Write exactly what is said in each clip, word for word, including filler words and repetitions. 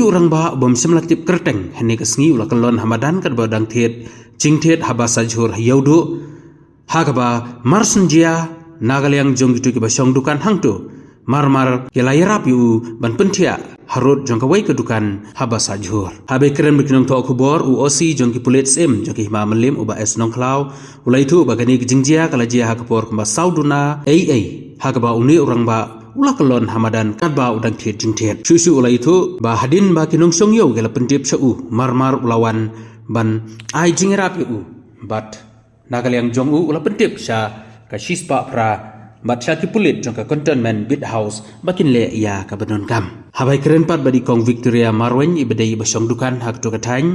U rangbah u bym shym la tip kyrteng hynne ka sngi u la kyllon ha madan katba u dang thied jingthied ha Basajhur ha Ïewduh, ha kaba mar shen jia na ka liang jong kito kiba shong dukan hangto, mar mar ki la ïarap ïa u ban pynthiah harud jong kawei ka dukan ha Basajhur. Haba ïakren bad ki nongthoh khubor, u O C jong ki pulit syiem jong ka Hima Mylliem, u Bah S Nongkhlaw, u la ïathuh ba kane ka jingjia ka la jia ha ka por kumba saw duna eiei, ha kaba une u rangbah u la kyllon ha madan katba u dang thied jingthied. Shuh shuh u la ïathuh ba hadien ba ki nongshong ïew ki la pyntip sha u, mar mar u la wan ban ai jingïarap ïa u, bad na ka liang jong u u la pyntip sha ka shispah phra bad sha ki pulit jong ka Cantonment Beat House ba kin leh ïa kaba donkam. Haba ïakren pat bad i Kong Victoria Marwein, iba dei iba shong dukan ha kato ka thaiñ,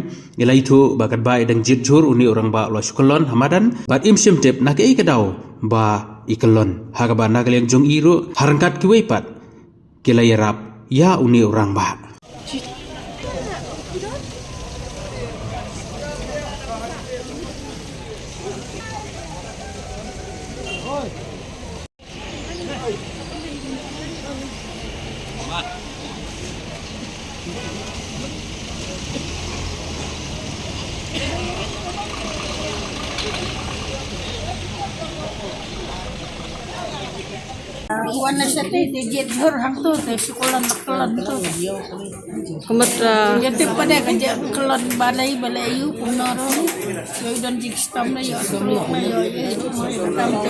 i la ïathuh ba katba i dang jied jhur une u rangbah u la shu kyllon ha madan bad im shym tip na kaei ka daw ba i kyllon, ha kaba na ka liang jong i ruh ha ryngkat kiwei pat ki la ïarap ïa une u rangbah. Wan na shatei te jied jhur hangto te shu kyllon kyllon to. Ka mut, ah, ïa tip pat de ka jia kyllon balei balei ïa u kumno ruh. Ïoh i don jingshitom ne ïoh stroke ne ïoh ïa i ruh mo ïa ka tam te.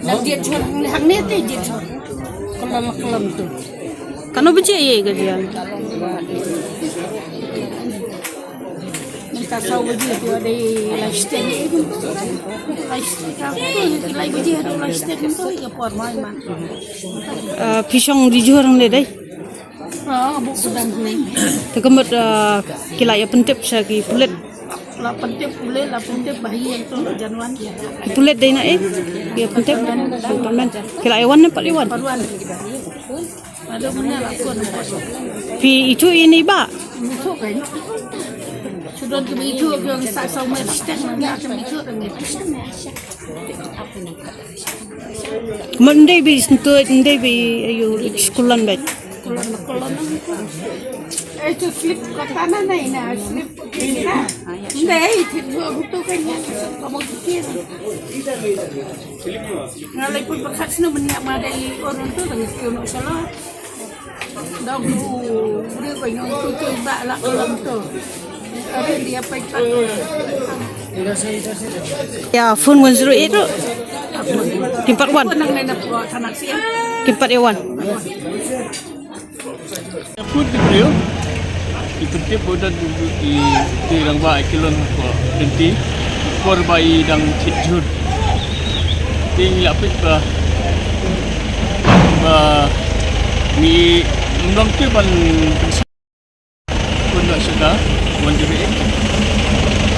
Na jied jhur hangne te jied jhur. Kyllon kyllon to. Katno baje ïa ka jia? Mynta saw baje te dei lai shiteng. Lai shiteng ka to lai baje haduh lai shiteng to ïa por mai man. Ah, phi shong jied jhur hangne dei? Ah, buk sedang ni. Te ka mut, ah, ki la ïa pyntip sha ki pulit. La pyntip pulit, la pyntip ba hi ïa to la jan wan. Ki pulit dei na ei? Ïa pyntip. Cantonment. Ki la ïa wan ne pat ïa wan? Pat wan. Aduh, mynne la kon. Phi ithuh ïa i bah? Ithuh kan. Shu don kiba ithuh, kiba ngi sa saw mer shiteng, ngi sa ithuh kan. Mynne dei bi sngewthuh, mynne dei bi ïa u skulon bad. Skulon, skulon. Eh, tu slip kata na, na, na, slip. Mynne, eh, ithuh, ithuh, ithuh kan, ya. Kamu pikir. Nga lei pun pyrkhat snu mynne ma dei orang tu lagi snu nok sala. Dau ku bri ko nyong tu tu ba la kolom tu. Ari dia pai pat. Ya, phone one zero eight tu. Kim pat wan. Nang nai na pro tanak sia. Kim pat wan. Put ki briew ki pyntip ba u don ki, ki rangbah ki lon ko lynti por ba i dang thied jhur. Te ngi la peit ba, ba ngi ym long te ban pynshai pun noh sha ka one zero eight.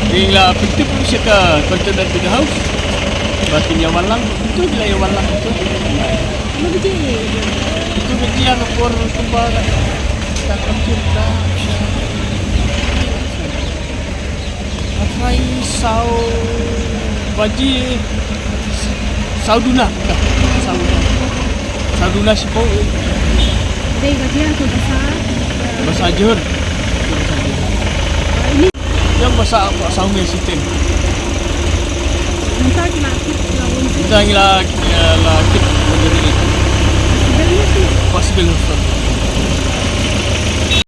Te ngi la pyntip sha ka Cantonment Beat House ba kin ïa wan lang, to ki la ïa wan lang to. Ito ka jia ka por kumba ka, ka kam jia ka. Ka trai saw baje, saw duna ka. Saw duna. Saw duna shiphew. Dei ka jia ka basa. Basa jhur. Ini Ïa basa, basa ngi shiteng. Mynta ki la kit, la wan. Mynta ngi la, eh, la kit, wan dari. Hospital ni tu. Hospital, hospital.